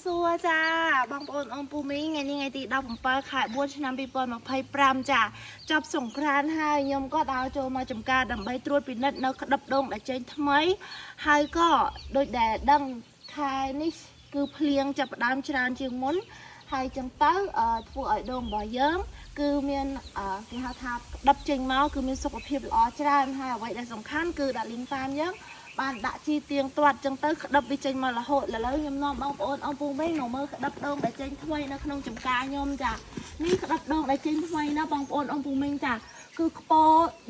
សួរចាបងប្អូនអ៊ំពូមីងថ្ងៃនេះថ្ងៃទី17ខែ4ឆ្នាំ2025ចាចប់សង្ក្រានហើយខ្ញុំក៏ដើរចូលមកចំការដើម្បីត្រួតពិនិត្យនៅក្តាប់ដូងដែលចេញថ្មីហើយក៏ដូចដែលដឹងខែនេះគឺភ្លៀងចាប់ផ្ដើមច្រើនជាងមុនហើយចឹងទៅធ្វើឲ្យដូងរបស់យើងគឺមានគេហៅថាក្តាប់ចេញមកគឺមានសុខភាពល្អច្រើនហើយអ្វីដែលសំខាន់គឺ Darling Farm យើង បានដាក់ជីទៀងទាត់ចឹងទៅក្តាប់វាចេញមករហូតឥឡូវខ្ញុំនាំបងប្អូនអង្គពូមីងមកមើលក្តាប់ដូងដែលចេញថ្មីនៅក្នុងចំការខ្ញុំចានេះក្តាប់ដូងដែលចេញថ្មីណាបងប្អូនអង្គពូមីងចាគឺខ្ពោ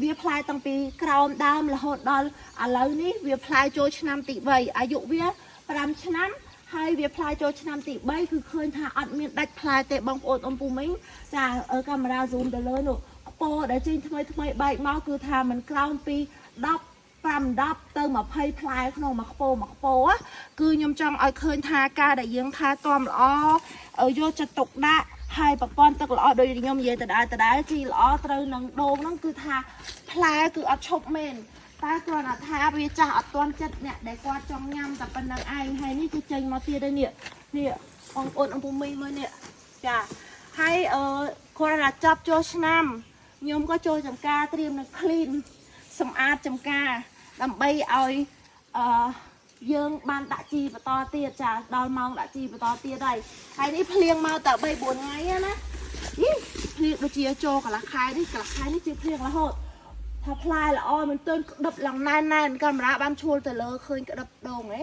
វាផ្លែតាំងពីក្រោមដើមរហូតដល់ឥឡូវនេះវាផ្លែចូលឆ្នាំទី3អាយុវា5ឆ្នាំហើយវាផ្លែចូលឆ្នាំទី3គឺឃើញថាអត់មានដាច់ផ្លែទេបងប្អូនអង្គពូមីងចាកាមេរ៉ា zoom ទៅលើនោះខ្ពោដែលចេញថ្មីថ្មីបែកមកគឺថាมันក្រោមពី10 5 10ទៅ20ផ្លែក្នុងមួយខ្ពោមួយខ្ពោណាគឺខ្ញុំចង់ឲ្យឃើញថាការដែលយើងថែទាំល្អយកចិត្តទុកដាក់ហើយប្រព័ន្ធទឹកល្អដូចខ្ញុំនិយាយដដែលដដែលជីល្អត្រូវនឹងដូងហ្នឹងគឺថាផ្លែគឺអត់ឈប់មែនតែគ្រាន់តែថាវាចាស់អត់ទាន់ចិត្តអ្នកដែលគាត់ចង់ញ៉ាំតែប៉ុណ្្នឹងឯងហើយនេះគឺចេញមកទៀតហើយនេះនេះបងប្អូនអំពូមីមើលនេះចាហើយអឺគ្រាន់តែចាប់ចូលឆ្នាំខ្ញុំក៏ចូលចំការត្រៀមនឹង clean សម្អាតចំការដើម្បីឲ្យអឺយើងបានដាក់ជីបន្តទៀតចាដល់ម៉ោងដាក់ជីបន្តទៀតហើយហើយនេះភ្លៀងមកតែ3 4ថ្ងៃណានេះភ្លៀងដូចជាចូលកន្លះខែនេះកន្លះខែនេះជាភ្លៀងរហូតថាផ្លែល្អមែនទែនក្តឹបឡើងណែនណែនកាមេរ៉ាបានឈួលទៅលើឃើញក្តឹបដងហ៎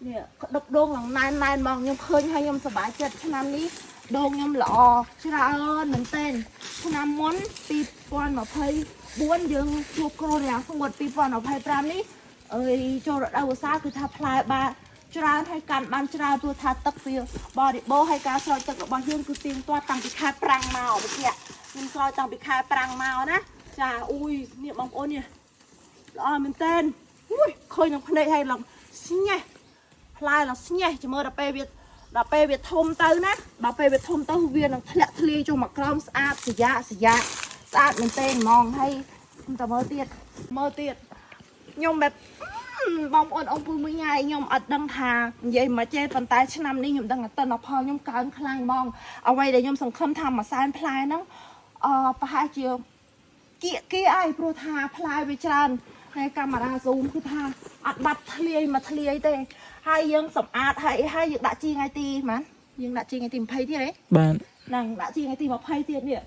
នេះក្តឹបដងឡើងណែនណែនហ្មងខ្ញុំឃើញហើយខ្ញុំសប្បាយចិត្តឆ្នាំនេះដងខ្ញុំល្អច្រើនមែនទែនឆ្នាំមុន2024យើងជួបគ្រោះរាំងស្ងួត2025នេះអើយចូលរដូវវស្សាគឺថាផ្លែបាច្រើនហើយកាន់បានច្រើនព្រោះថាទឹកវាបរិបូរណ៍ហើយការស្រោចទឹករបស់យើងគឺទៀងទាត់តាំងពីខែប្រាំងមកវិជ្ជាខ្ញុំស្រោចតាំងពីខែប្រាំងមកណាចាអ៊ុយនេះបងប្អូននេះល្អមែនតើអ៊ុយឃើញនឹងភ្នែកហើយឡើងស្ញេះផ្លែឡើងស្ញេះចាំមើលដល់ពេលវាធំទៅណាដល់ពេលវាធំទៅវានឹងធ្លាក់ធ្លាយចុះមកក្រោមស្អាតសយ៉ាសយ៉ាស្អាតមែនតើហ្មងហើយខ្ញុំតើមើលទៀតមើលទៀតខ្ញុំបែបបងប្អូនអង្គពូមួយថ្ងៃខ្ញុំអត់ដឹងថានិយាយមកចេះប៉ុន្តែឆ្នាំនេះខ្ញុំដឹងថាតិនផលខ្ញុំកើនខ្លាំងហ្មងអ្វីដែលខ្ញុំសង្ឃឹមថាមួយសែនផ្លែហ្នឹងអឺប្រហែលជាគៀកគៀអីព្រោះថាផ្លែវាច្រើនហើយកាមេរ៉ា zoom គឺថាអត់បាត់ធ្លាយមកធ្លាយទេហើយយើងសម្អាតហើយហើយយើងដាក់ជីថ្ងៃទីហ្មងយើងដាក់ជីថ្ងៃទី20ទៀតទេ បាទ ហ្នឹងដាក់ជីថ្ងៃទី20ទៀតនេះ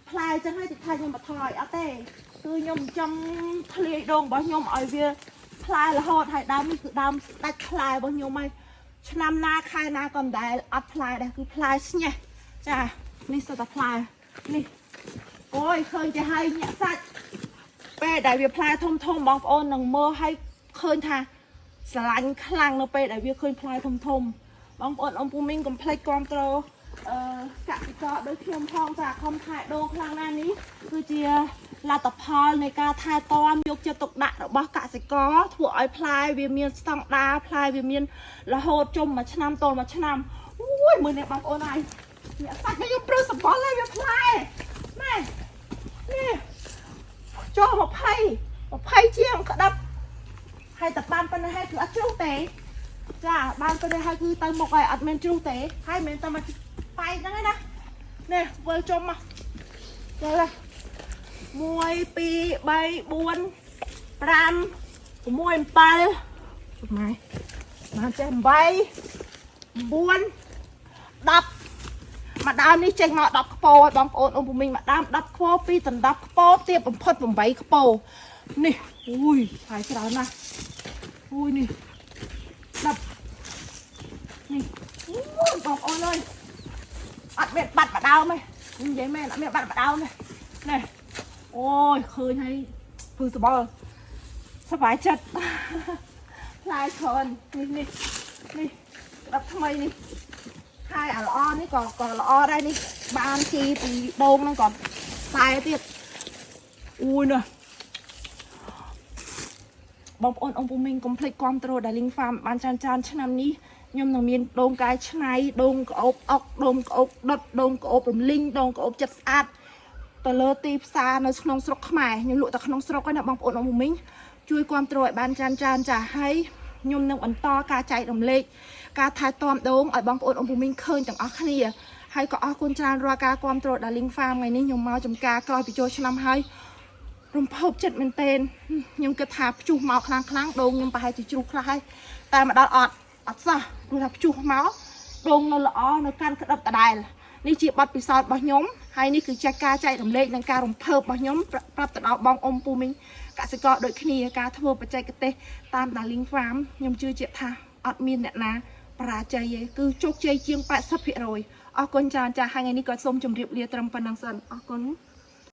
ផ្លែចឹងហើយតិចថាខ្ញុំបន្ថយអត់ទេគឺខ្ញុំចង់ធ្លាយដងរបស់ខ្ញុំឲ្យវាផ្លែរហូតហើយដើមនេះគឺដើមស្ដាច់ផ្លែរបស់ខ្ញុំហើយឆ្នាំណាខែណាក៏មិនដែលអត់ផ្លែដែរគឺផ្លែស្ញេះចានេះសុទ្ធតែផ្លែនេះអូយឃើញទៅហើយញាក់សាច់ពេលដែលវាផ្លែធំធំបងប្អូននឹងមើលឲ្យឃើញថាស្រឡាញ់ខ្លាំងនៅពេលដែលវាឃើញផ្លែធំធំបងប្អូនអ៊ំពូមីងកុំភ្លេចគ្រប់ត្រូល អឺកសិករដូចខ្ញុំផងចាខំថែដូងខ្លាំងណាស់នេះគឺជាលទ្ធផលនៃការថែទាំយកចិត្តទុកដាក់របស់កសិករធ្វើឲ្យផ្លែវាមានស្តង់ដារផ្លែវាមានរហូតជុំមួយឆ្នាំតមួយឆ្នាំអូយមើលនេះបងប្អូនហើយអ្នកសាច់នេះខ្ញុំព្រឺសម្បល់ហើយវាផ្លែណែនេះចុះ20 20ជាងក្តាប់ហើយតែបានប៉ុណ្ណេះហើយគឺអត់ជ្រុះទេចាបានប៉ុណ្ណេះហើយគឺទៅមុខហើយអត់មានជ្រុះទេហើយមិនមែនតែមក បែកហ្នឹងឯណានេះវិលជុំមកចូលហើយ1 2 3 4 5 6 7ម៉ែបានចេះ8 9 10មួយដើមនេះចេញមក10ខ្ពោឲ្យបងប្អូនអ៊ំពូមីងមួយដើម10ខ្ពោ2ដណ្10ខ្ពោទៀបបំផុត8ខ្ពោនេះអូយហើយច្រើនណាស់អូយនេះ10នេះអូយបងប្អូនអើយ អត់មានបាត់បដើមទេនិយាយមែនអត់មានបាត់បដើមទេនេះអូយឃើញហើយព្រឺសបល់សប្បាយចិត្តផ្លែច្រើននេះនេះនេះក្តាប់ថ្មីនេះហើយអាល្អនេះក៏ក៏ល្អដែរនេះបានជីពីដូងហ្នឹងក៏ផ្លែទៀតអូយណាបងប្អូនអង្គពូមីងកុំភ្លេចគាំទ្រ Darling Farm បានច្រើនច្រើនឆ្នាំនេះខ្ញុំនឹងមានដូងកាយឆ្នៃដូងក្អូបអុកដូងក្អូបដុតដូងក្អូបរំលីងដូងក្អូបចិត្តស្អាតទៅលើទីផ្សារនៅក្នុងស្រុកខ្មែរខ្ញុំលក់តែក្នុងស្រុកឯណាបងប្អូនអង្គពូមីងជួយគាំទ្រឲ្យបានច្រើនច្រើនចាហើយខ្ញុំនឹងបន្តការចែករំលែក ការថែទាំដូងឲ្យបងប្អូនអ៊ំពូមីងឃើញទាំងអស់គ្នាហើយក៏អរគុណច្រើនរាល់ការគ្រប់គ្រង Darling Farm ថ្ងៃនេះខ្ញុំមកចំការក្រោយពីចូលឆ្នាំហើយរំភើបចិត្តមែនទែនខ្ញុំគិតថាព្យុះមកខ្លាំងខ្លាំងៗដូងខ្ញុំប្រហែលជាជ្រុះខ្លះហើយតែមកដល់អត់អត់សោះព្រោះថាព្យុះមកដូងនៅល្អនៅកាន់ក្តឹបដដែលនេះជាបទពិសោធន៍របស់ខ្ញុំហើយនេះគឺជាការចែករំលែកនិងការរំភើបរបស់ខ្ញុំប្រាប់ទៅដល់បងអ៊ំពូមីងកសិករដូចគ្នាការធ្វើបច្ចេកទេសតាម Darling Farm ខ្ញុំជឿជាក់ថាអត់មានអ្នកណាបរាជ័យទេគឺជោគជ័យជាង80%អរគុណច្រើនចាស់ហើយថ្ងៃនេះក៏សូមជម្រាបលាត្រឹមប៉ុណ្្នឹងសិនអរគុណ។